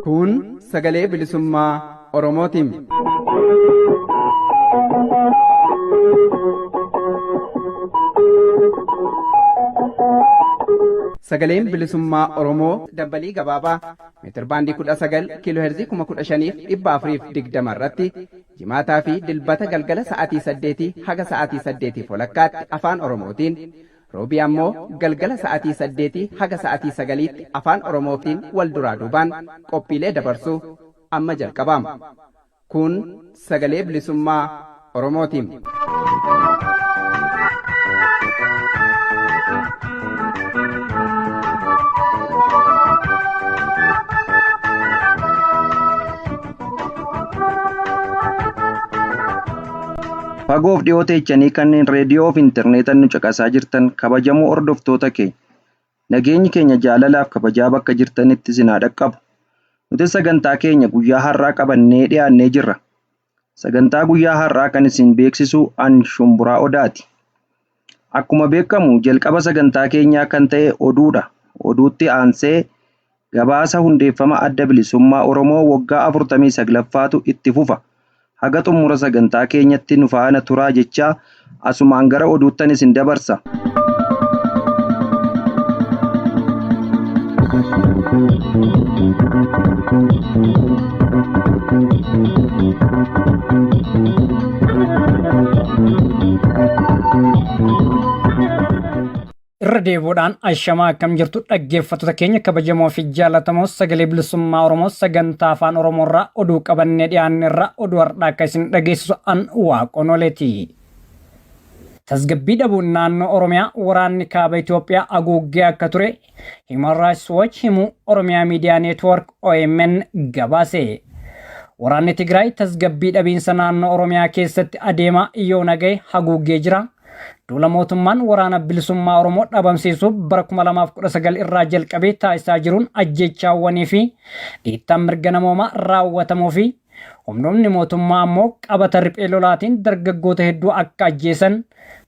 Kun sagalee bilisummaa Oromootiin. Sagaleen bilisummaa Oromoo dambalii gabaabaa meetirbaandii 19 kiiloo heerzii 15,420 irratti jimaataa fi dilbata galgala sa'aatii 8 haga sa'aatii 8 walakkaatti afaan Oromootiin roobii ammoo galgala sa'aatii 8 haga sa'aatii 9tti afaan Oromootiin wal duraa duubaan qophiilee dabarsuu amma jalqabama. Kun sagalee bilisummaa Oromootiin. Fagoof dhiyoo teechanii kanneen reediyoo fi intarneetaan nu caqasaa jirtan kabajamoo hordoftoota keenya. Nageenyi keenya jaalalaaf kabajaa bakka jirtanitti isin haa dhaqqabu. Nuti sagantaa keenya guyyaa har'aa qabannee dhiyaannee jirra. Sagantaa guyyaa har'aa kan isin beeksisu an Shumburaa Odaati. Akkuma beekamu jalqaba sagantaa keenyaa kan ta'e oduudha. Oduutti aansee gabaasa hundeeffama adda bilisummaa Oromoo waggaa 49ffaatu itti fufa. Haga xumura sagantaa keenyatti nu faana turaa jechaa asumaan gara oduuttan isin dabarsa. Irra deebi'uudhaan ashamaa akkam jirtu dhaggeeffattoota keenya kabajamoo fi jaallatamoo sagalee bilisummaa Oromoo sagantaa afaan Oromoo irraa oduu qabannee dhiyaanne irraa oduu har'aa akka isin dhageessisu an waaqonoleeti. Tasgabbii dhabuun naannoo Oromiyaa waraanni kaaba Itoophiyaa haguuggee akka ture Human Rights Watch himuu Oromiyaa Miidiyaa Neetwoork OMN gabaase. Waraanni Tigraay tasgabbii dhabiinsa naannoo Oromiyaa keessatti adeemaa yoona gahe haguuggee jira. Duula mootummaan waraana bilisummaa Oromoo dhabamsiisuuf bara 2019 irraa jalqabee taasisaa jiruun ajjeechaawwanii fi dhiittaan mirga namoomaa raawwatamuu fi humnoonni mootummaa ammoo qabata riphee lolaatiin dargaggoota hedduu akka ajjeesan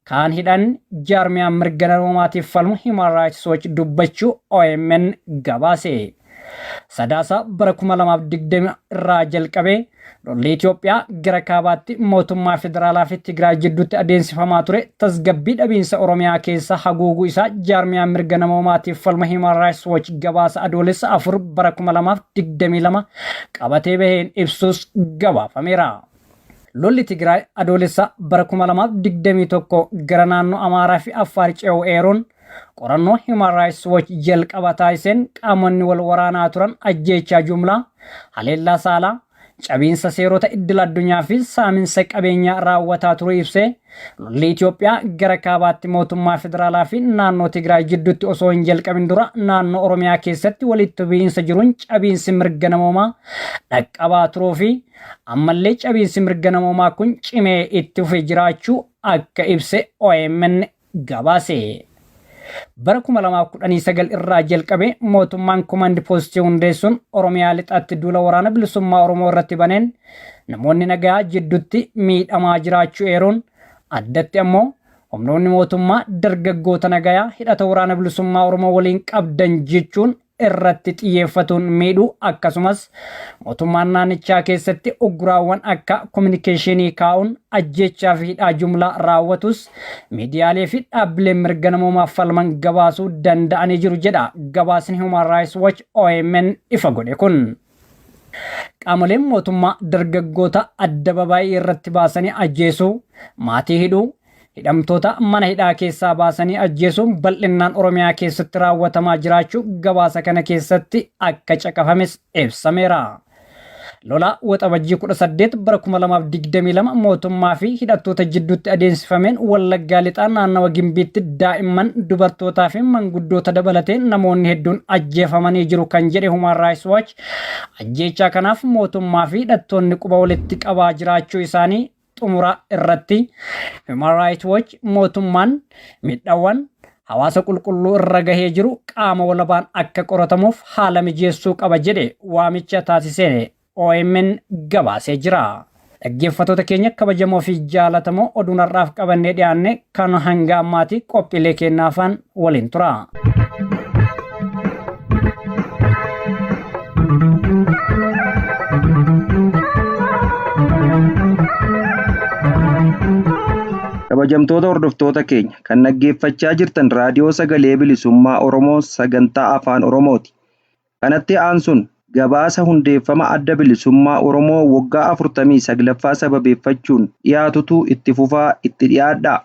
kaan hidhan jaarmiyaan mirga namoomaatiif falmu Human Rights Watch dubbachuu OMN gabaase. Sadaasa bara 2020 irraa jalqabee lolli Itoophiyaa gara kaabaatti mootummaa federaalaa fi Tigraay jidduutti adeemsifamaa ture tasgabbii dhabiinsa Oromiyaa keessa haguuguu isaa jaarmiyaan mirga namoomaatiif falma Human Rights Watch gabaasa adoolessa 4 bara 2022 qabatee baheen ibsus gabaafameera. Lolli Tigraay adoolessa bara 2021 gara naannoo Amaaraa fi Affaar ce'uu eeruun qorannoo Human Rights Watch jalqaba taasiseen qaamonni wal waraanaa turan ajjeechaa jumlaa, haleellaa saalaa, cabiinsa seerota idil addunyaa fi saaminsa qabeenyaa raawwataa turuu ibsee lolli Itoophiyaa gara kaabaatti mootummaa federaalaa fi naannoo Tigraay jidduutti osoo hin jalqabin dura naannoo Oromiyaa keessatti walitti bu'iinsa jiruun cabiinsi mirga namoomaa dhaqqabaa turuu fi ammallee cabiinsi mirga namoomaa kun cimee itti fufee jiraachuu akka ibse OMN gabaase. Bara 2019 irraa jalqabee mootummaan komandi poostii hundeessuun Oromiyaa lixaatti duula waraana bilisummaa Oromoo irratti baneen namoonni nagaa jidduutti miidhamaa jiraachuu eeruun addatti ammoo humnoonni mootummaa dargaggoota nagayaa hidhata waraana bilisummaa Oromoo waliin qabdan jechuun irratti xiyyeeffatuun miidhuu akkasumas mootummaan naannichaa keessatti ugguraawwan akka kominikeeshinii kaa'uun ajjeechaa fi hidhaa jumlaa raawwatus miidiyaalee fi dhaabbileen mirga namoomaaf falman gabaasuu danda'anii jiru jedha gabaasni Human Rights Watch OMN ifa godhe kun. Qaamoleen mootummaa dargaggoota addababaayii irratti baasanii ajjeesuu, maatii hidhuu, hidhamtoota mana hidhaa keessaa baasanii ajjeesuun bal'innaan Oromiyaa keessatti raawwatamaa jiraachuu gabaasa kana keessatti akka caqafames ibsameera. Lola Waxabajjii 18 bara 2022 mootummaa fi hidhattoota jidduutti adeemsifameen Wallaggaa Lixaa naannawa Gimbiitti daa'imman, dubartootaa fi manguddoota dabalatee namoonni hedduun ajjeefamanii jiru kan jedhe Human Rights Watch ajjeechaa kanaaf mootummaa fi hidhattoonni quba walitti qabaa jiraachuu isaanii xumura irratti Human Rights Watch mootummaan miidhaawwan hawaasa qulqulluu irra gahee jiru qaama walabaan akka qoratamuuf haala mijeessuu qaba jedhe waamicha taasisee OMN gabaasee jira. Dhaggeeffattoota keenya kabajamoo fi jaalatamoo oduun har'aaf qabannee dhiyaanne kan hanga ammaati qophiilee keenyaa afaan waliin tura. Kabajamtoota hordoftoota keenya kan dhaggeeffachaa jirtan raadiyoo sagalee bilisummaa Oromoo sagantaa afaan Oromooti. Kanatti aansuun gabaasa hundeeffama adda bilisummaa Oromoo waggaa 49ffaa sababeeffachuun dhiyaatutu itti fufaa itti dhiyaadhaa.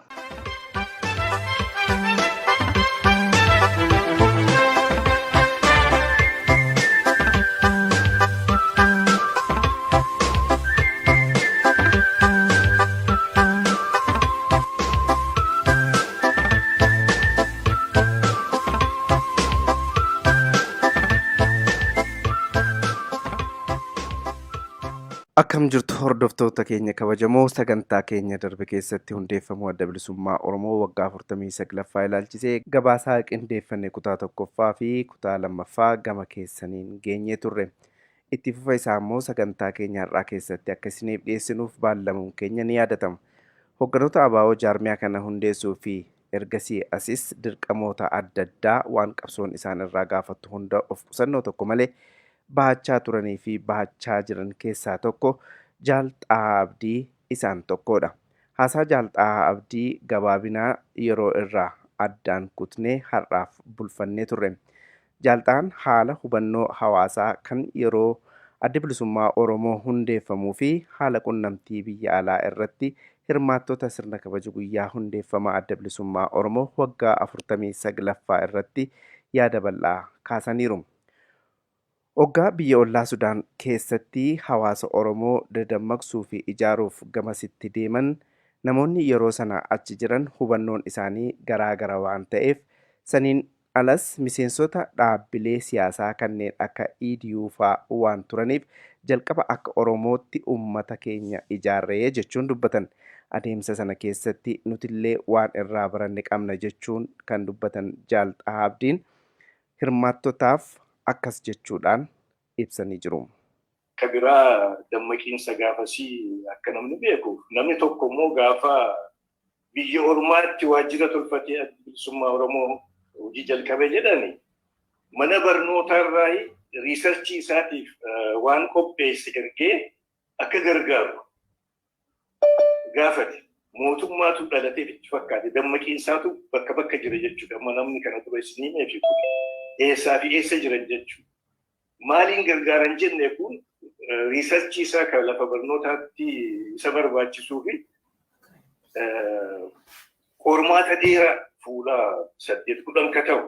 Akkam jirtu hordoftoota keenya kabajamoo sagantaa keenya darbe keessatti hundeeffamuu adda bilisummaa Oromoo waggaa 49ffaa ilaalchisee gabaasaa qindeeffanne kutaa tokkoffaa fi kutaa lammaffaa gama keessaniin geenyee turre. Itti fufa isaa immoo sagantaa keenya har'aa keessatti akka isiniif dhiyeessinuuf baallamuun keenya ni yaadatama. Hogganoota ABO jaarmiyaa kana hundeessuu fi ergasii asis dirqamoota adda addaa waan qabsoon isaan irraa gaafattu hunda of qusannoo tokko malee bahachaa turanii fi bahachaa jiran keessaa tokko Jaal Xahaa Abdii isaan tokkodha. Haasaa Jaal Xahaa Abdii gabaabinaa yeroo irraa addaan kutnee har'aaf bulfannee turre. Jaal Xahaan haala hubannoo hawaasaa kan yeroo addi bilisummaa Oromoo hundeeffamuu fi haala qunnamtii biyya alaa irratti hirmaattota sirna kabaja guyyaa hundeeffama adda bilisummaa Oromoo waggaa 49ffaa irratti yaada bal'aa kaasaniiru. Hoggaa biyya ollaa Sudaan keessatti hawaasa Oromoo dadammaqsuu fi ijaaruuf gamasitti deeman namoonni yeroo sana achi jiran hubannoon isaanii garaa gara waan ta'eef saniin alas miseensota dhaabbilee siyaasaa kanneen akka EDU faa waan turaniif jalqaba akka Oromootti uummata keenya ijaarree jechuun dubbatan. Adeemsa sana keessatti nutillee waan irraa baranne qabna jechuun kan dubbatan Jaal Xahaa Abdiin hirmaattotaaf akkas jechuudhaan ibsanii jiru. Ka biraa dammaqiinsa gaafasii akka namni beeku namni tokko immoo gaafa biyya ormaatti waajjira tolfatee adda bilisummaa Oromoo hojii jalqabe jedhani mana barnootaa irraa researchii isaatiif waan qopheesse ergee akka gargaaru gaafate. Mootummaatu dhalatee itti fakkaate dammaqiinsaatu bakka bakka jira jechuudha. Amma namni kana dura isinii himeefi kun eessaa fi eessa jiran jechuudha. Maaliin gargaaran jenne kun researchii isaa kan lafa barnootaatti isa barbaachisuu fi qormaata dheeraa fuula 8-10 ka ta'u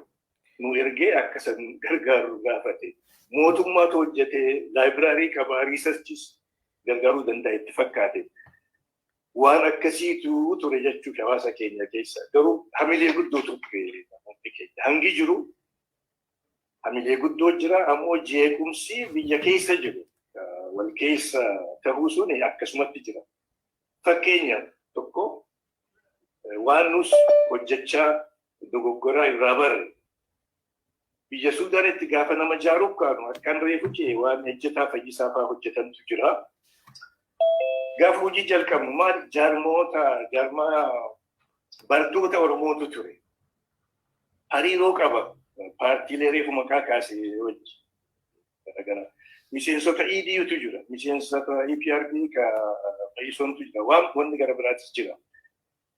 nu ergee akka san gargaaru gaafate. Mootummaatu hojjetee library qabaa researchis gargaaruu danda'a itti fakkaate. Waan akkasiitu ture jechuudha hawaasa keenya keessa. Garuu hamilee guddoo ture namoonni keenya. Hangi jiru hamilee guddoo jira ammoo jeequmsi biyya keessa jiru wal keessa ta'uu sun akkasumatti jira. Fakkeenya tokko waan nus hojjechaa dogoggoraa irraa barre biyya Suudaanitti gaafa nama jaaruuf kaanu akkan reefu jee waan ejjetaa fayyisaa fa'aa hojjetantu jira. Gaafa hojii jalqabnu maal jaarmoota jaarmaa bartoota Oromootu ture. Hariiroo qaba paartiilee reefu maqaa kaase wajji. Garaagaraa. Miseensota EDUtu jira. Miseensota EPRP ka Fayyisontu jira. Waan wanni gara biraatis jira.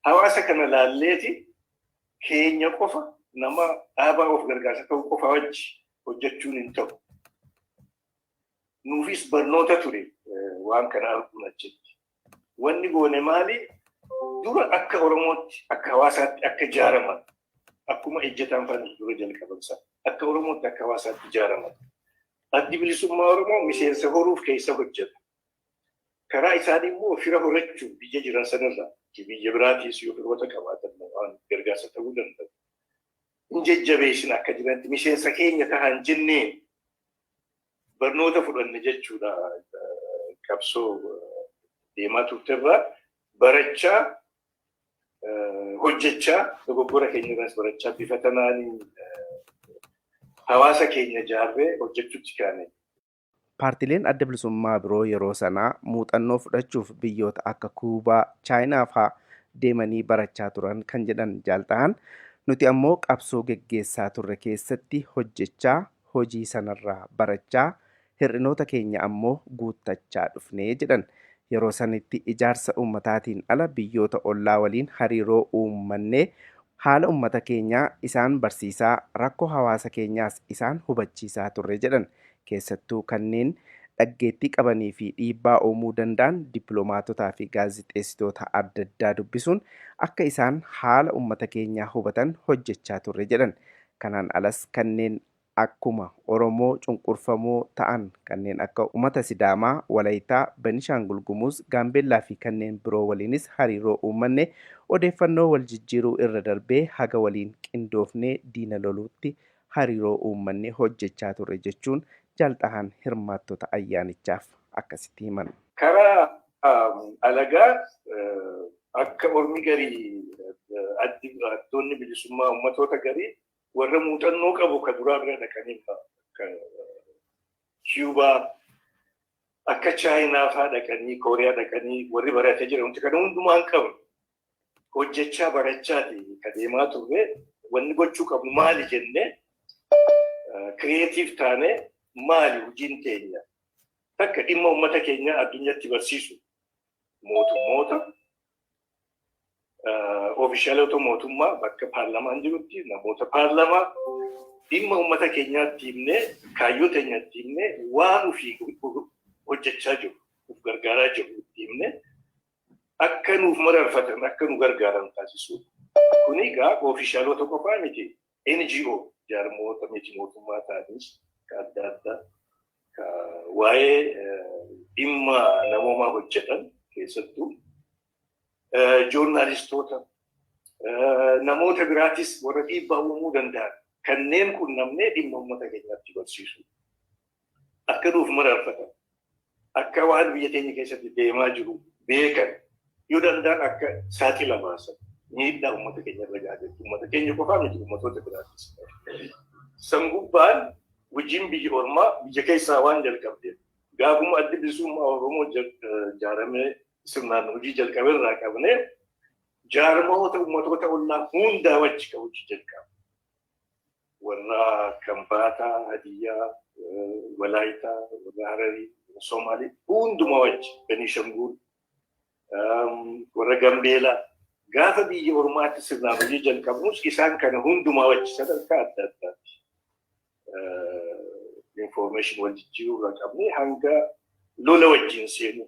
Hawaasa kana laalleeti keenya qofa nama dhaabaa of gargaarsa ta'uu qofa wajji hojjechuun hin ta'u. Nuufis barnoota ture waan kana arguun achitti. Wanni goone maali? Dura akka Oromootti, akka hawaasaatti akka ijaaraman, akkuma ejjetaan faana dura jalqaban sana, akka Oromootti akka hawaasaatti ijaaraman. Addi bilisummaa Oromoo miseensa horuuf keessa hojjeta. Karaa isaanii immoo fira horachuuf biyya jiran sanarraa biyya biraatiis yoo firoota qabaatan waan gargaarsa ta'uu danda'u. Hin jajjabeessin akka jiranitti miseensa keenya tahan jenneen barnoota fudhanne jechuudha qabsoo deemaa turterraa barachaa hojjechaa dogoggora keenya irraas barachaa bifa tanaan hawaasa keenya ijaarree hojjechuutti kaane. Paartileen adda bilisummaa biroo yeroo sanaa muuxannoo fudhachuuf biyyoota akka Kuubaa, Chaayinaa fa'aa deemanii barachaa turan kan jedhan Jaal Xahaan nuti ammoo qabsoo geggeessaa turre keessatti hojjechaa hojii sanarraa barachaa hir'inoota keenya ammoo guuttachaa dhufnee jedhan. Yeroo sanitti ijaarsa uummataatiin ala biyyoota ollaa waliin hariiroo uummannee haala uummata keenyaa isaan barsiisaa, rakkoo hawaasa keenyaas isaan hubachiisaa turre jedhan. Keessattuu kanneen dhaggeettii qabanii fi dhiibbaa uumuu danda'an dippiloomaatotaa fi gaazexeessitoota adda addaa dubbisuun akka isaan haala uummata keenyaa hubatan hojjechaa turre jedhan. Kanaan alas kanneen akkuma Oromoo cunqurfamoo ta'an kanneen akka uummata Sidaamaa, Walayitaa, Benishaangul Gumuz, Gaambeellaa fi kanneen biroo waliinis hariiroo uummanne odeeffannoo wal jijjiiruu irra darbee haga waliin qindoofnee diina loluutti hariiroo uummanne hojjechaa turre jechuun Jaal Xahaan hirmaattota ayyaanichaaf akkasitti himan. Karaa alagaa akka ormi garii, addoonni bilisummaa uummatoota garii warra muuxannoo qabu ka duraa bira dhaqanii, akka Kiyubaa, akka Chaayinaa fa'aa dhaqanii, Kooriyaa dhaqanii warri baratee jiran, wanti kana hundumaa hin qabnu. Hojjechaa barachaati ka deemaa turre. Wanni gochuu qabnu maali jennee creative taane, maali hojiin teenya? Takka, dhimma uummata keenyaa addunyaatti barsiisu, mootummoota, oofishaalota mootummaa, bakka paarlamaan jirutti namoota paarlamaa dhimma uummata keenyaatti himnee, kaayyoo teenyatti himnee, waan ofii hojjechaa jiru, uf gargaaraa jiru itti himnee, akka nuuf mararfatan, akka nu gargaaran taasisuu. Kuni egaa oofishaalota qofaa miti, NGO, jaarmoota miti mootummaa ta'anis ka adda addaa ka waa'ee dhimma namoomaa hojjetan, keessattuu joornaalistoota, namoota biraatis warra dhiibbaa uumuu danda'an kanneen qunnamnee dhimma uummata keenyaatti barsiisu. Akka nuuf mararfatan, akka waan biyya keenya keessatti deemaa jiru beekan, yoo danda'an akka saaxila baasan, miidhaa uummata keenya irra gahaa jirtu, uummata keenya qofaa miti, uummatoota biraatis. San gubbaan hojiin biyya ormaa biyya keessaa waan jalqabdeef, gaafuma Addi Bilisummaa Oromoo ijaaramee sirnaan hojii jalqabe irraa qabnee jaarmoota uummatoota ollaa hundaa wajji ka hojii jalqabe. Warra Kambaataa, Hadiyyaa, Walaayitaa, warra Hararii, Somaalii hunduma wajji, Benishanguul, warra Gambeelaa, gaafa biyya ormaatti sirnaan hojii jalqabnus isaan kana hundumaa wajji sadarkaa adda addaatti information wal jijjiiruu irraa qabnee hanga lola wajjin seenu,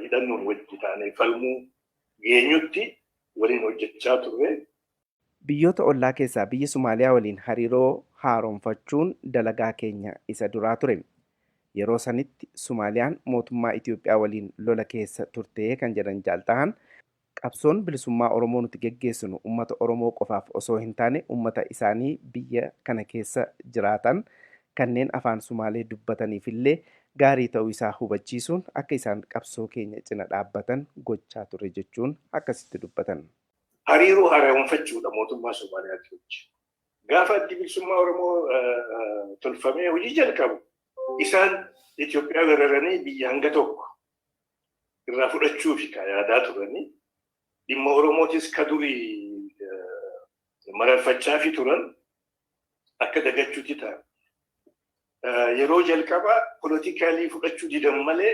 hidhannoon wajji taanee falmuu geenyutti waliin hojjechaa turre. Biyyoota ollaa keessaa biyya Somaaliyaa waliin hariiroo haaromfachuun dalagaa keenya isa duraa ture. Yeroo sanitti Somaaliyaan mootummaa Itoophiyaa waliin lola keessa turte kan jedhan Jaal Xahaan, qabsoon bilisummaa Oromoo nuti geggeessinu uummata Oromoo qofaaf osoo hin taane uummata isaanii biyya kana keessa jiraatan kanneen afaan Sumaalee dubbataniifillee gaarii ta'uu isaa hubachiisuun akka isaan qabsoo keenya cina dhaabbatan gochaa ture jechuun akkasitti dubbatan. Hariiroo haaromfachuudha mootummaa Somaaliyaatti wajjin. Gaafa Addi Bilisummaa Oromoo tolfamee hojii jalqabu isaan Itoophiyaa weeraranii biyya hanga tokko irraa fudhachuuf ka yaadaa turanii, dhimma Oromootis ka durii mararfachaa fi turan akka dagachuutti ta'a. Yeroo jalqabaa politically fudhachuu didan malee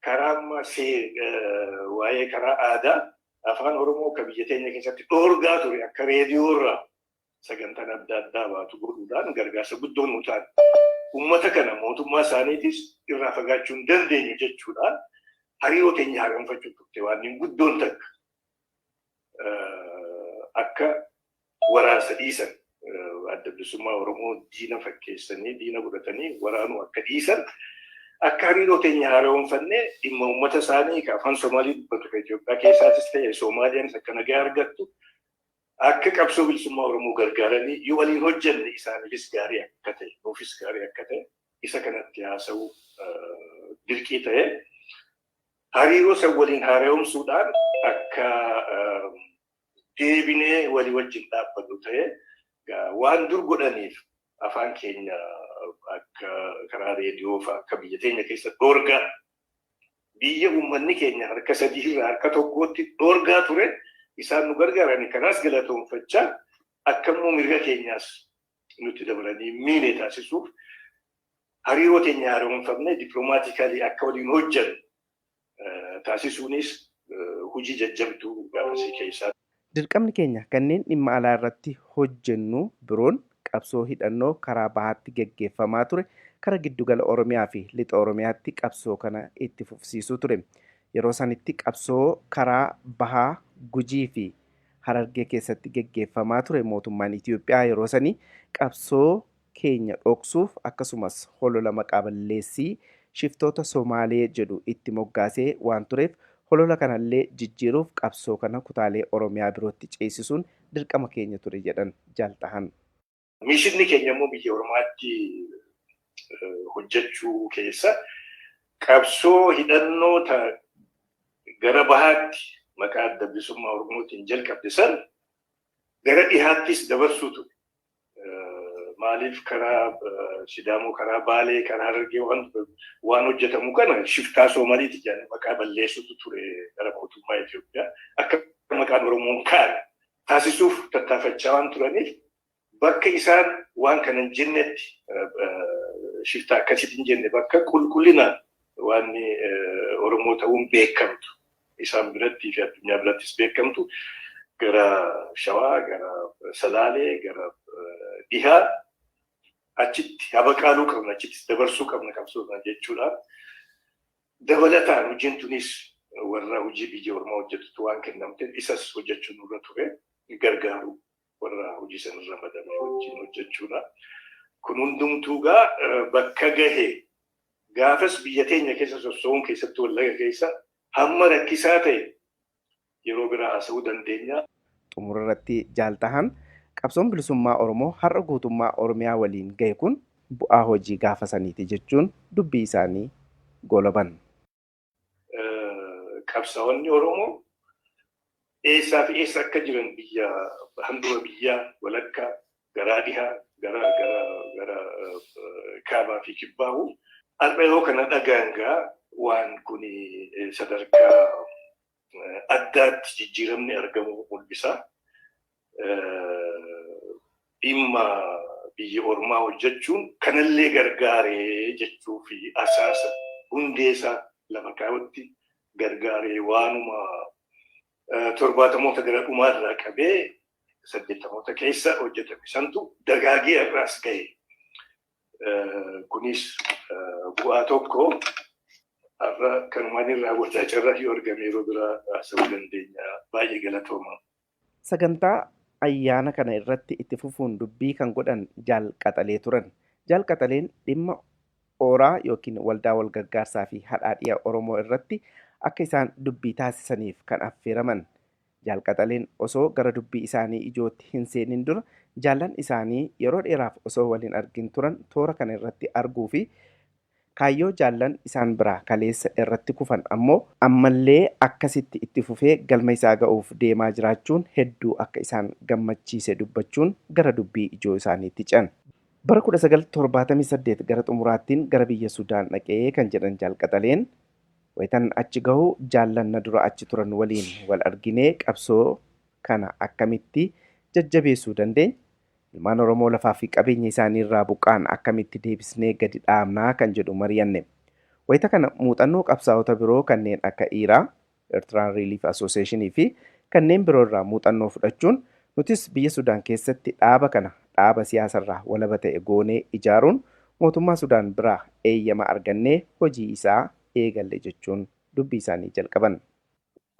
karaa amma waa'ee karaa aadaa afaan Oromoo akka biyya teenya keessatti dhoorgaa ture akka reediyoorraa sagantaan adda addaa baatu godhuudhaan gargaarsa guddoo nu ta'an. Uummata kana mootummaa isaaniitis irraa fagaachuu hin dandeenyu jechuudhaan hariiroo teenya haaromfachuu turte waan guddoon takka. Akka waraansa dhiisan, Adda Bilisummaa Oromoo diina fakkeessanii diina godhatanii waraanuu akka dhiisan, akka hariiroo teenya haaromfannee dhimma uummata isaanii ka afaan Somaalii dubbatu ka Itoophiyaa keessaatis ta'e Soomaaliyaanis akka nagaa argattu, akka qabsoo bilisummaa Oromoo gargaaranii, yoo waliin hojjenne isaaniifis gaarii akka ta'e, nuufis gaarii akka ta'e isa kanatti haasa'uu dirqii ta'e, hariiroo san waliin haaromsuudhaan akka deebinee walii wajjin dhaabbannu ta'e. Waan dur godhaniif, afaan keenya akka karaa reediyoo fa'aa akka biyya teenya keessa dhoorgaa, biyya uummanni keenya harka sadii irraa harka tokkootti dhoorgaa ture, isaan nu gargaaranii kanaas galatoonfachaa, akka immoo mirga keenyaas nutti dabalanii miine taasisuuf hariiroo teenya haaromfamne diplomatically akka waliin hojjennu Taasisuunis hojii jajjabduu gaafasii keessaa. Dirqamni keenya kanneen dhimma alaa irratti hojjennu biroon qabsoo hidhannoo karaa bahaatti geggeeffamaa ture karaa giddugala Oromiyaa fi lixa Oromiyaatti qabsoo kana itti fufsiisuu ture. Yeroo sanitti qabsoo karaa bahaa Gujii fi Harargee keessatti geggeeffamaa ture mootummaan Itoophiyaa yeroo sanii qabsoo keenya dhoksuuf akkasumas holola maqaa balleessii shiftoota Somaalee jedhu itti moggaasee waan tureef holola kanallee jijjiiruuf qabsoo kana kutaalee Oromiyaa birootti ceesisuun dirqama keenya ture jedhan Jaal Xahaan. Missionni keenya immoo biyya Oromaatti hojjechuu keessa qabsoo hidhannoo gara bahaatti maqaa Adda Bilisummaa Oromootiin jalqabde san gara dhihaattis dabarsuu ture. Maaliif karaa Sidaamoo, karaa Baalee, karaa Harargee waan hojjetamu kana shiftaa Soomaliiti jedhanii maqaa balleessutu ture gara mootummaa Itoophiyaa. Akka maqaan Oromoon kaane taasisuuf tattaafachaa waan turaniif bakka isaan waan kana hin jennetti, shiftaa akkasitti hin jenne, bakka qulqullinaan waan Oromoo ta'uun beekamtu isaan biratti fi addunyaa birattis beekamtu gara Shawaa, gara Salaalee, gara Dhihaa achitti habaqaaluu qabna, achittis dabarsuu qabna qabsoo kana jechuudha. Dabalataan hojiin tunis warra hojii biyya Oromoo hojjetutu waan kennamteef isas hojjechuun nurra ture, gargaaru warra hojii sanarra ramadame wajjin hojjechuudha. Kun hundumtuu gaa bakka gahe gaafas biyya teenya keessa sosso'uun keessattuu Wallaga keessa hamma rakkisaa ta'e yeroo biraa haasa'uu dandeenya. Xumura irratti Jaal Xahaan qabsoon bilisummaa Oromoo har'a guutummaa Oromiyaa waliin gahe kun bu'aa hojii gaafa saniiti jechuun dubbii isaanii goolaban. Qabsaa'onni Oromoo eessaa fi eessa akka jiran biyya handhuura biyyaa walakkaa garaa dhihaa gara gara gara kaabaa fi kibbaahu har'a yoo kana dhagaan gaa waan kun sadarkaa addaatti jijjiiramni argamu mul'isa. Dhimma biyya ormaa hojjechuun kanallee gargaaree jechuu fi asaasa hundeesaa lafa kaa'utti gargaaree waanuma 70moota gara dhumaarraa qabee 80moota keessa hojjetame santu dagaagee har'aas gahe. Kunis bu'aa tokko har'a kanumaan irraa raawwataa carraa yoo argame yeroo biraa haasa'uu dandeenya. Baay'ee galatooma. Sagantaa ayyaana kana irratti itti fufuun dubbii kan godhan Jaal Qaxalee turan. Jaal Qaxaleen dhimma ooraa yookiin waldaa wal gargaarsaa fi hadhaa dhiya Oromoo irratti akka isaan dubbii taasisaniif kan affeeraman. Jaal Qaxaleen osoo gara dubbii isaanii ijootti hin seenin dura jaallan isaanii yeroo dheeraaf osoo waliin argin turan toora kana irratti arguu fi kaayyoo jaallan isaan biraa kaleessa irratti kufan ammoo ammallee akkasitti itti fufee galma isaa ga'uuf deemaa jiraachuun hedduu akka isaan gammachiise dubbachuun gara dubbii ijoo isaaniitti ce'an. Bara 1978 gara xumuraattiin gara biyya Sudaan dhaqee kan jedhan Jaal Qaxaleen wayitan achi gahu jaallan na dura achi turan waliin wal arginee qabsoo kana akkamitti jajjabeessuu dandeenya? Ilmaan Oromoo lafaa fi qabeenya isaanii irraa buqqaan akkamitti deebisnee gadi dhaabnaa kan jedhu mari'anne. Wayita kana muuxannoo qabsaa'ota biroo kanneen akka ERA, Eritrean Relief Association fi kanneen biroo irraa muuxannoo fudhachuun nutis biyya Sudaan keessatti dhaaba kana dhaaba siyaasarraa walaba ta'e goonee ijaaruun mootummaa Sudaan biraa eeyyama argannee hojii isaa eegalle jechuun dubbii isaanii jalqaban.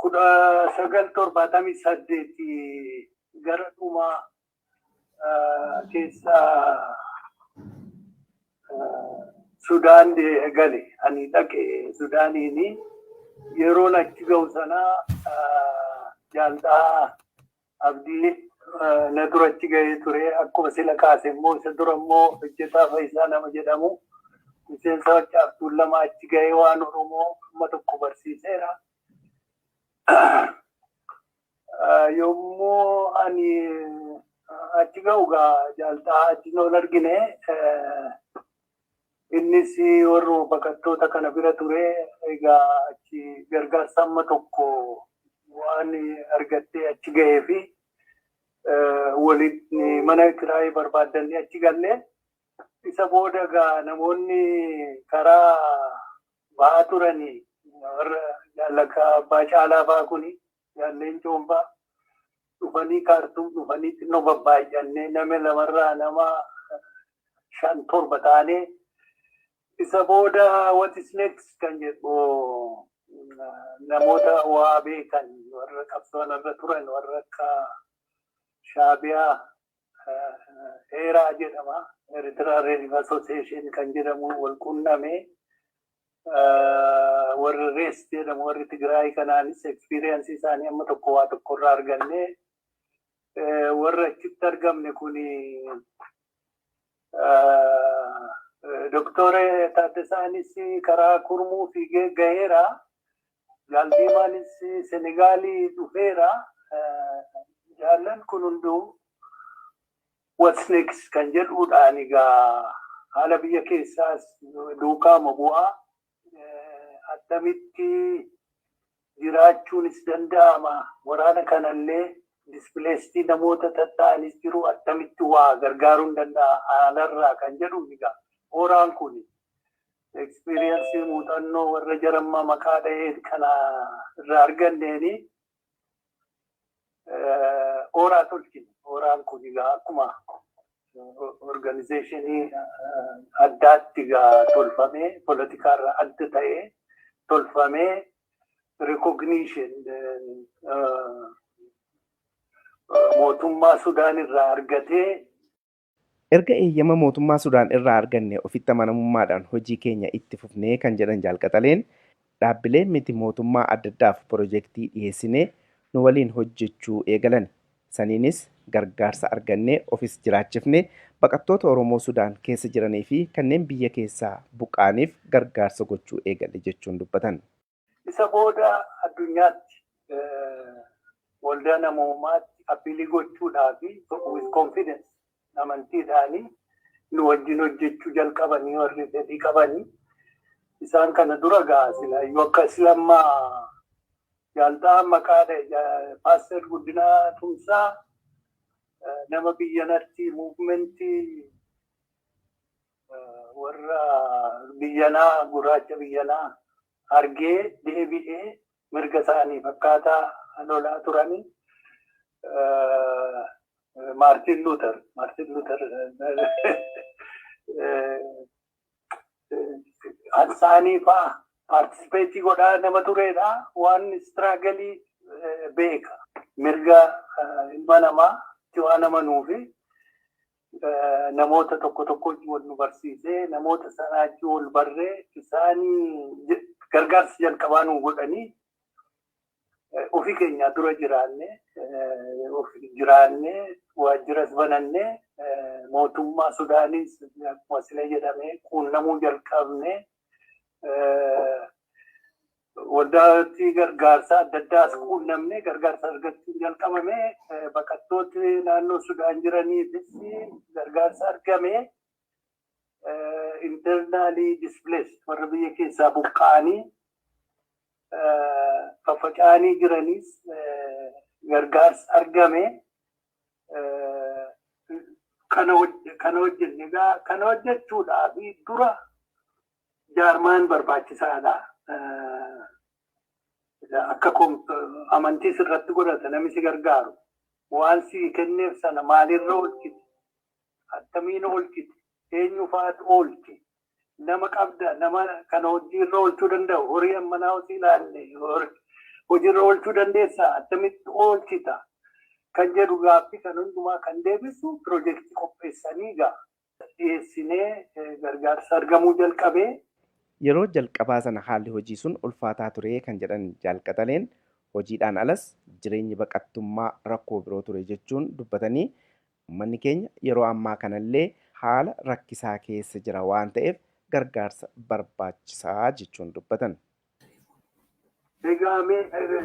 1978 gara dhumaa keessa Sudaan gale. Ani dhaqe Sudaaniini yeroon achi ga'u sana Jaal Xahaa Abdii na dura achi ga'ee ture. Akkuma sila kaase immoo isa dura immoo hojjetaa Faayisaa nama jedhamu miseensa Maccaaf Tuulamaa achi ga'ee waan Oromoo amma tokko barsiiseera. Yommuu ani achi ga'u gaa Jaal Xahaa achi ol argine, innis warra baqattoota kana bira ture. Egaa achi gargaarsa amma tokko waan argattee achi ga'ee fi waliin mana kiraayii barbaaddannee achi galle. Isa booda gaa namoonni karaa ba'aa turanii warra Jaallaka Abbaa Caalaa fa'aa kuni, jaalleen Coombaa dhufanii, Kaartuum dhufanii, xinnoo babbaay'annee nama lamarraa nama shan torba taanee, isa booda "What is next?" kan jedhu namoota waa beekan, warra qabsoon irra turan, warra akka Shaabiyaa Eeraa jedhama. Eritrea Relief Association kan jedhamu wal qunname. Warri Rees jedhamu, warri Tigraay kanaanis experience isaanii amma tokko waa tokkorraa arganne. Warra achitti argamne kuni Doktore Taaddasaanis karaa Kurmuu fiigee gaheera. Jaaldiimaanis Senegaalii dhufeera. Jaallan kun hunduu "What's next?" kan jedhuudhaan egaa haala biyya keessaas duukaama bu'aa, attamitti jiraachuunis danda'ama, waraana kanallee displaced namoota tatta'anis jiru, attamitti waa gargaaruun danda'a haalarraa kan jedhu, egaa ORAn kun experience, muuxannoo warra jarammaa maqaa dha'ee kana irraa arganneeni ORA tolchine. ORAn kun egaa akkuma organization addaatti egaa tolfamee, poolitikaarraa adda ta'ee tolfamee, recognition mootummaa Sudaan irraa argatee. Erga eeyyama mootummaa Sudaan irraa arganne ofitti amanamummaadhaan hojii keenya itti fufnee kan jedhan Jaalqaxaleen, dhaabbilee miti mootummaa adda addaaf piroojeektii dhiyeessinee nu waliin hojjechuu eegalan. Saniinis gargaarsa argannee ofis jiraachifne, baqattoota Oromoo Sudaan keessa jiranii fi kanneen biyya keessaa buqqa'aniif gargaarsa gochuu eegalle jechuun dubbatan. Isa booda addunyaatti, waldaa namoomaatti appeal gochuudhaa fi with confidence, amantiidhaanii nu wajjin hojjechuu jalqabanii warri fedhii qabanii. Isaan kana dura gaa silaayyuu akka Islaammaa jaaltaa maqaadha, Paaster Guddinaa Tumsaa, nama biyyanatti movement warra biyyanaa, gurraacha biyyanaa argee deebi'ee mirga isaanii akkaataa lolaa turanii, Maartin Luuter isaanii fa'aa participate godhaa nama turedha. Waan struggle beeka. Mirga ilma namaa waan amanuufi namoota tokko tokko wal nu barsiisee, namoota sanaa achi wal barree, isaanii gargaarsa jalqabaa nu godhanii, ofii keenya dura jiraanne, jiraanne, waajjiras bananne, mootummaa Sudaanis akkuma sila jedhame quunnamuu jalqabne, waldaatti gargaarsa adda addaas quunnamne, gargaarsa argachuun jalqabame, baqattooti naannoo Sudaan jiraniifis gargaarsa argame, internally displaced warra biyya keessaa buqqa'anii faffaca'anii jiranis gargaarsa argame. Kana hojjenne. Egaa kana hojjechuudhaaf dura jaarmaan barbaachisaadha. Akka amantii sirratti godhata namni si gargaaru. Waan si kenneef sana maalirra oolchite? Attamiin oolchite? Eenyu fa'aatu oolche? Nama qabda, nama kana hojiirra oolchuu danda'u? Horii ammanaa hojii ilaalle hojiirra oolchuu dandeessaa? Attamitti oolchita? Kan jedhu gaaffii kan hundumaa kan deebisu piroojeektii qopheessanii egaa dhiyeessinee gargaarsa argamuu jalqabee. Yeroo jalqabaa sana haalli hojii sun ulfaataa ture kan jedhan Jaalqaxaleen, hojiidhaan alas jireenyi baqattummaa rakkoo biroo ture jechuun dubbatanii, uummanni keenya yeroo ammaa kanallee haala rakkisaa keessa jira waan ta'eef gargaarsa barbaachisaa jechuun dubbatan. Egaa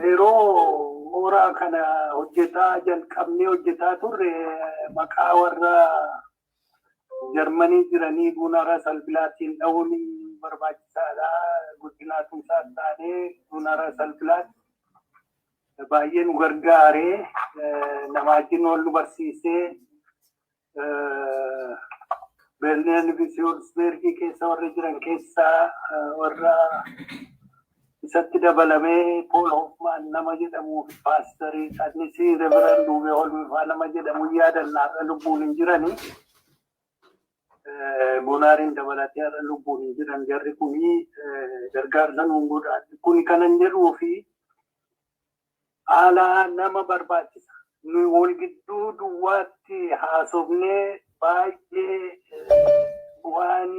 yeroo ORA kana hojjetaa jalqabnee hojjetaa turre, maqaa warra Jarmanii jiranii Guunaara Salbilaatiin dha'uun barbaachisaadha. Guddinaa Tumsaa taanee Guunaara Salbilaat baay'ee nu gargaaree, nama wajjin wal nu barsiisee, Berliin fi Siyoolsbergii keessa warra jiran keessaa warra Isatti dabalamee Pool Hoffman nama jedhamuu fi paasterii innis Reverend Duubee Holmifaa nama jedhamu yaadannaa, har'a lubbuun hin jiranii. Bonaariin dabalatee har'a lubbuun hin jiran. Jarri kuni gargaarsa nuun godha. Kuni kanan jedhuu fi haala nama barbaachisa. Nu wal gidduu duwwaatti haasofnee baay'ee waan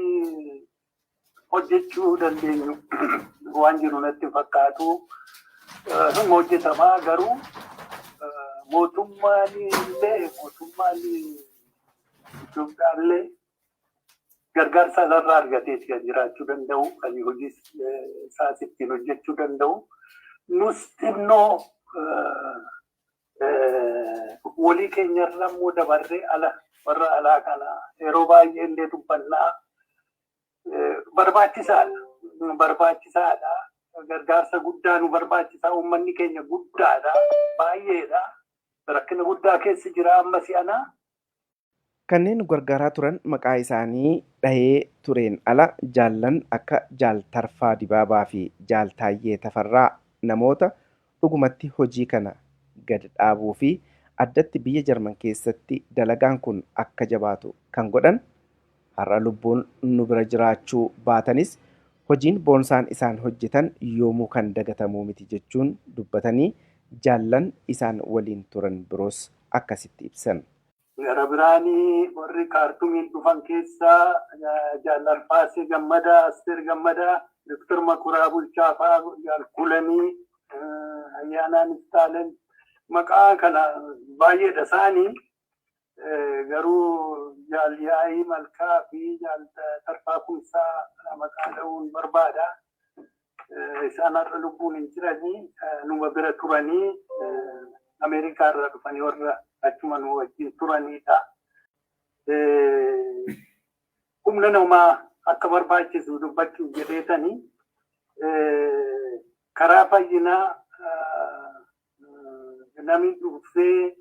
hojjechuu dandeenyu waan jiru natti fakkaatu. Hojjetamaa garuu mootummaan illee, mootummaan Itoophiyaa illee gargaarsa alarraa argateeti kan jiraachuu danda'u, kan hojii isaas ittiin hojjechuu danda'u. Nus xinnoo walii keenyarra immoo dabarree ala warra alaa kana yeroo baay'ee illee dubbannaa, barbaachisaadha. Barbaachisaadha. Gargaarsa guddaa nu barbaachisa. Uummanni keenya guddaadha. Baay'eedha. Rakkina guddaa keessa jira amma si'anaa. Kanneen nu gargaaraa turan maqaa isaanii dhahee tureen ala, jaallan akka Jaal Tarfaa Dibaabaa fi Jaal Taayyee Tafarraa namoota dhugumatti hojii kana gad dhaabuu fi addatti biyya Jarman keessatti dalagaan kun akka jabaatu kan godhan, har'a lubbuun nu bira jiraachuu baatanis hojiin boonsaan isaan hojjetan yoomuu kan dagatamuu miti jechuun dubbatanii, jaallan isaan waliin turan biroos akkasitti ibsan. Gara biraanii warri Kaartumiin dhufan keessaa Jaal Arfaasee Gammadaa, Asteer Gammadaa, Doktor Makuraa Bulchaa fa'aa, Jaal Kulanii, Ayyaanaa Niftaalem, maqaa kana baay'eedha isaanii. Garuu Jaal Yaa'ii Malkaa fi Jaal Tarfaa Kumsaa maqaa dha'uun barbaada. Isaan har'a lubbuun hin jiranii, numa bira turanii, Ameerikaa irraa dhufanii warra achuma nu wajjin turanidha. Humna namaa akka barbaachisu dubbachuuf jedheetanii, karaa fayyinaa namni dhufee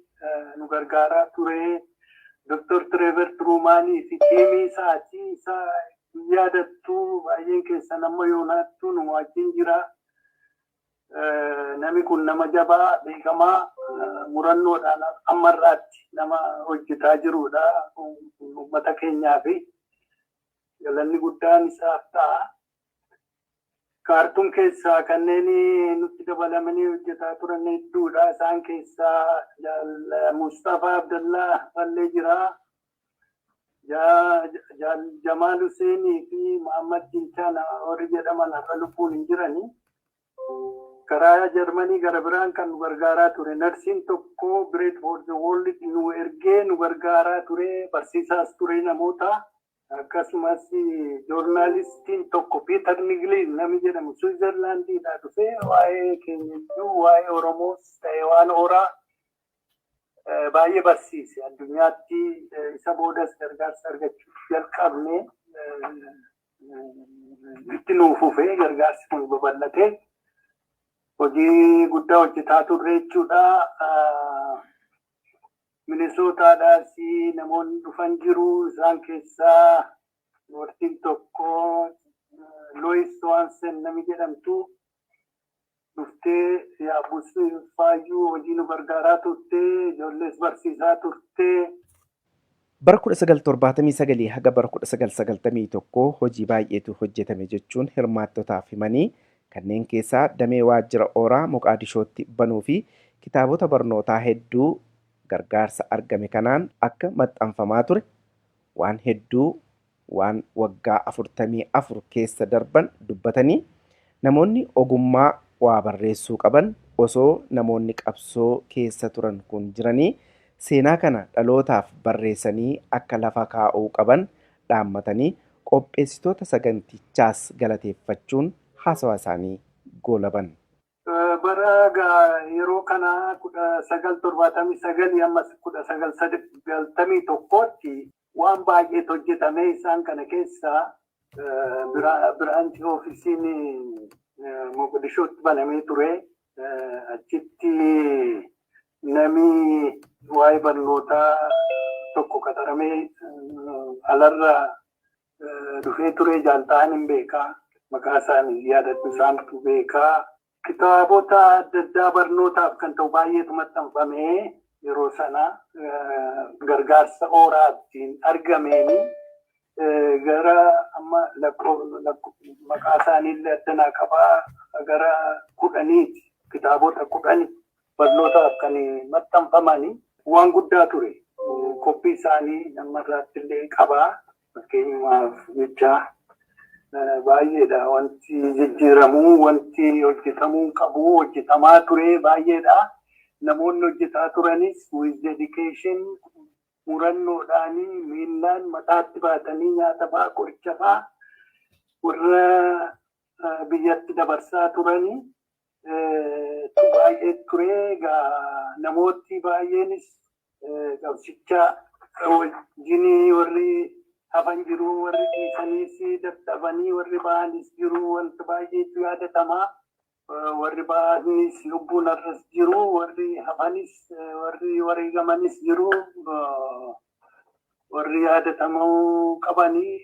nu gargaaraa ture. Dr. Trevor Truumanii fi tiimii isaatii isa yaadattu baay'een keessan, amma yoonaattu nu wajjin jira. Namni kun nama jabaa beekamaa, murannoodhaan ammarraatti nama hojjetaa jirudha uummata keenyaa fi galanni guddaan isaaf ta'a. Kaartuum keessaa kanneen nutti dabalamanii hojjetaa turan hedduudha. Isaan keessaa Mustafaa Abdallaa Fallee jira. Jamaal Huseenii fi Muhammad Jinchaan warri jedhaman har'a lubbuun hin jiranii. Karaa Jarmanii gara biraan kan nu gargaaraa ture narsiin tokko Bread for the World nu ergee nu gargaaraa ture, barsiisaas ture namoota. Akkasumas joornaalistiin tokko Piiter Niglin namni jedhamu Switzerlandiidhaa dhufee waa'ee keenya iyyuu, waa'ee Oromoos ta'e waan horaa baay'ee barsiise addunyaatti. Isa boodas gargaarsa argachuu jalqabne, itti nuu fufee, gargaarsi kun babal'atee hojii guddaa hojjetaa turre jechuudha. Minisootaadhaas namoonni dhufan jiru. Isaan keessaa dubartiin tokko Lois Swanson nami jedhamtu dhuftee yaabbus faayyuu hojii nu gargaaraa turte, ijoollees barsiisaa turte. Bara 1979 haga bara 1991 hojii baay'eetu hojjetame jechuun hirmaattotaaf himanii, kanneen keessaa damee waajjira Ooraa Moqaadishootti banuu fi kitaabota barnootaa hedduu gargaarsa argame kanaan akka maxxanfamaa ture, waan hedduu waan waggaa 44 keessa darban dubbatanii, namoonni ogummaa waa barreessuu qaban osoo namoonni qabsoo keessa turan kun jiranii seenaa kana dhalootaaf barreessanii akka lafa kaa'uu qaban dhaammatanii, qopheessitoota sagantichaas galateeffachuun haasawaa isaanii goolaban. Bara yeroo kana 1979 amma 1991tti waan baay'eetu hojjetame. Isaan kana keessaa branch officeiin Moqodishootti banamee ture. Achitti nami waa'ee barnootaa tokko qaxaramee alarra dhufee ture, Jaal Xahaan hin beekaa. Maqaa isaanii yaadadhu, isaantu beekaa. Kitaabota adda addaa barnootaaf kan ta'u baay'eetu maxxanfamee yeroo sana gargaarsa ORA'tiin argameeni gara amma maqaa isaaniillee addanaa qabaa, gara 10ti, kitaabota 10 barnootaaf kan maxxanfamanii waan guddaa ture. Koppii isaanii nama irraatti illee qabaa, fakkeenyaaf jecha baay'eedha. Wanti jijjiiramuu, wanti hojjetamuu qabu hojjetamaa ture baay'eedha. Namoonni hojjetaa turanis with dedication, murannoodhaanii, miillaan mataatti baatanii nyaata fa'aa, qoricha fa'aa warra biyyatti dabarsaa turanii baay'ee ture. Egaa namooti baay'eenis qabsicha wajjin warri hafan jiru, warri dhiisaniis dadhabanii warri ba'anis jiru. Wanta baay'eetu yaadatamaa. Warri ba'anis lubbuun har'as jiru, warri hafanis, warri wareegamanis jiru, warri yaadatamuu qabanii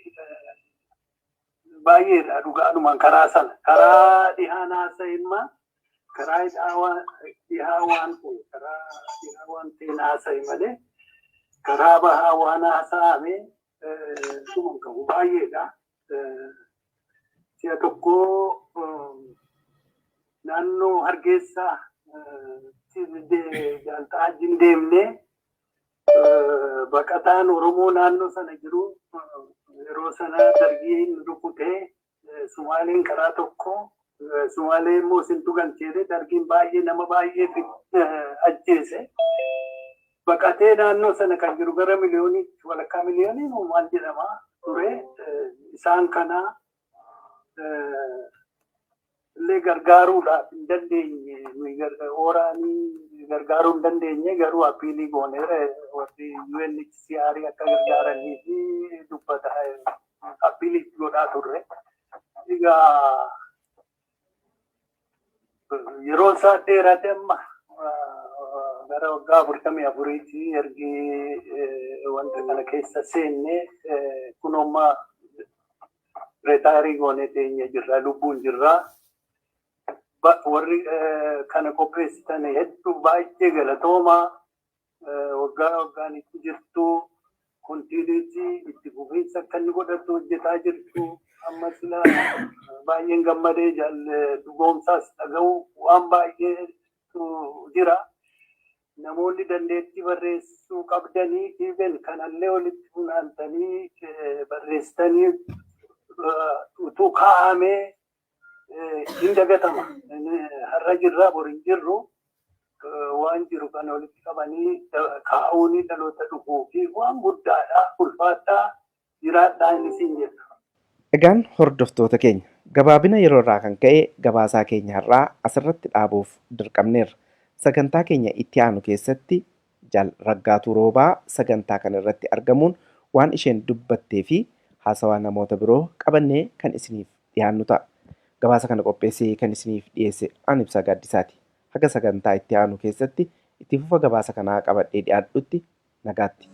baay'eedha dhugaadhumaan. Karaa sana, karaa dhihaa naasa'imma, karaa dhihaa waan ta'e, karaa dhihaa waan ta'e naasa'e malee karaa bahaa waan haasa'ame dhuma qabu baay'eedha. Si'a tokko naannoo Hargeysaa Jaalxaa wajjin deemnee, baqataan Oromoo naannoo sana jiru yeroo sana dargiin rukutee, Sumaaleen karaa tokko, Sumaalee immoo isintu galcheete, dargiin baay'ee nama baay'ee ajjeese. Baqatee naannoo sana kan jiru gara miliyoonii, walakkaa miliyoonii maal jedhama ture. Isaan kana illee gargaaruudhaaf hin dandeenye. ORA'anii gargaaruu hin dandeenye, garuu appeal gooneera, warri UNHCR akka gargaaranii fi dubbata appeal godhaa turre. Egaa yeroo isaa dheerate, amma gara waggaa 44ti ergi wanta kana keessa seenne. Kunoo retire goonee teenye jirra, lubbuun jirra. Warri kana qopheessitan hedduu baay'ee galatoomaa. Waggaa waggaan itti jirtu, continuity, itti fufiinsa akka inni godhatu hojjetaa jirtu. Amma sila baay'een gammadee dhugoomsaas dhaga'u, waan baay'eetu jira. Namoonni dandeettii barreessuu qabdanii even kanallee walitti funaantanii barreessitanii utuu kaa'amee hin dagatama. Har'a jirra, bor hin jirru. Waan jiru kana walitti qabanii kaa'uun dhaloota dhufuu fi waan guddaadha. Ulfaadhaa, jiraadhaa inni siin jedha. Egaan hordoftoota keenya, gabaabina yeroo irraa kan ka'e gabaasaa keenya har'aa asirratti dhaabuuf dirqamneerra. Sagantaa keenya itti aanu keessatti Jaal Raggaatuu Roobaa sagantaa kana irratti argamuun waan isheen dubbattee fi haasawaa namoota biroo qabannee kan isiniif dhiyaannu ta'a. Gabaasa kana qopheessee kan isiniif dhiyeesse aan Ibsaa Gaaddisaati. Haga sagantaa itti aanu keessatti itti fufa gabaasa kanaa qabadhee dhiyaadhutti nagaatti.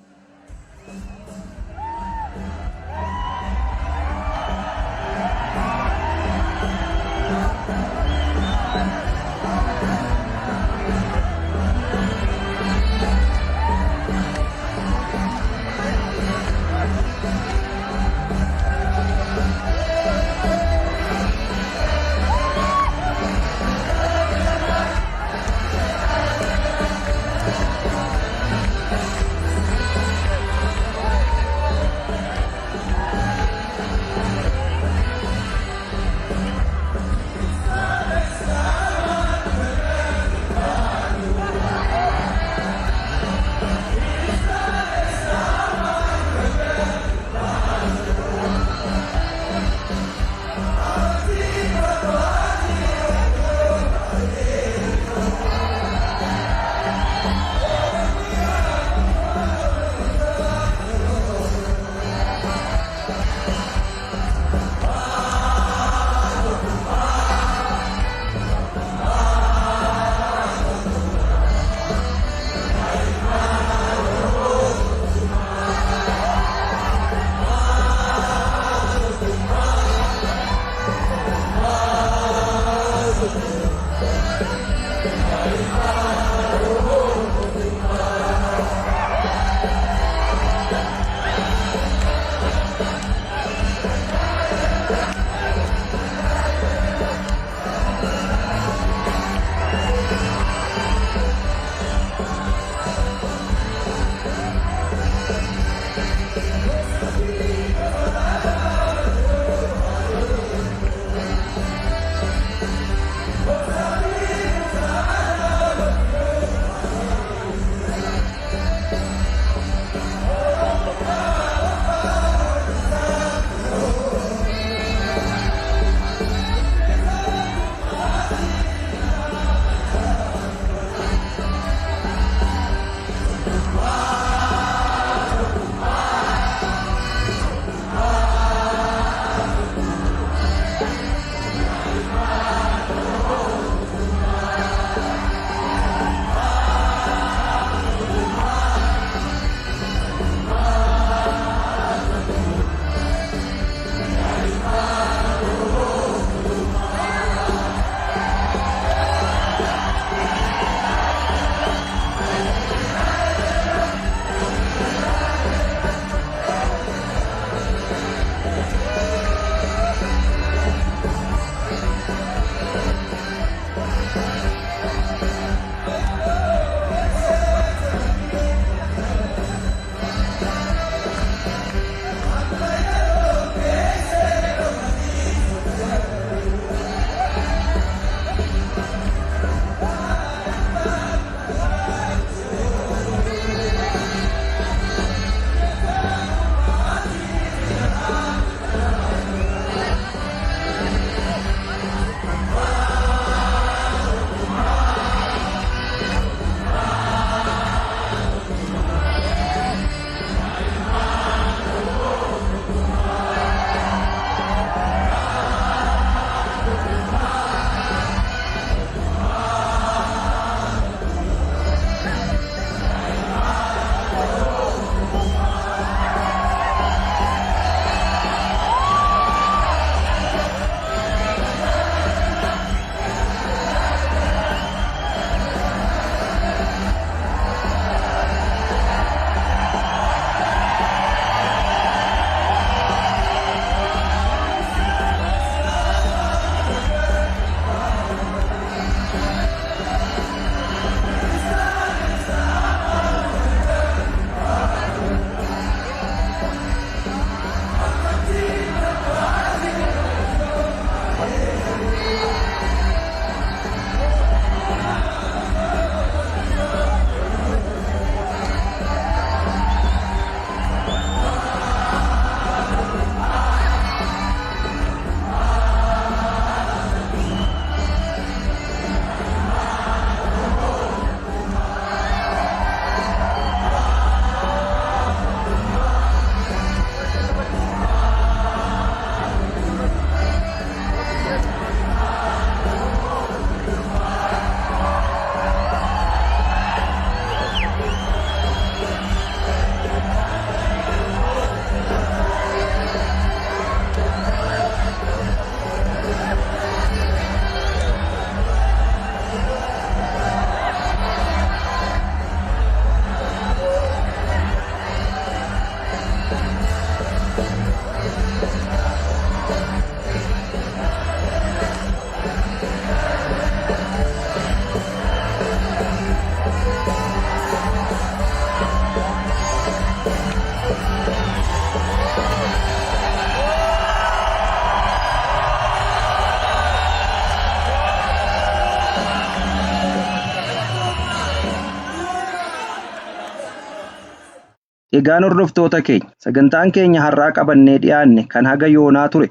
Egaan hordoftoota keenya, sagantaan keenya har'aa qabannee dhiyaanne kan haga yoonaa ture.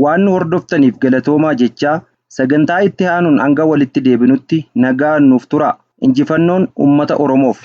Waan nu hordoftaniif galatoomaa jechaa sagantaa itti aanuun hanga walitti deebinutti nagaan nuuf turaa. Injifannoon uummata Oromoof.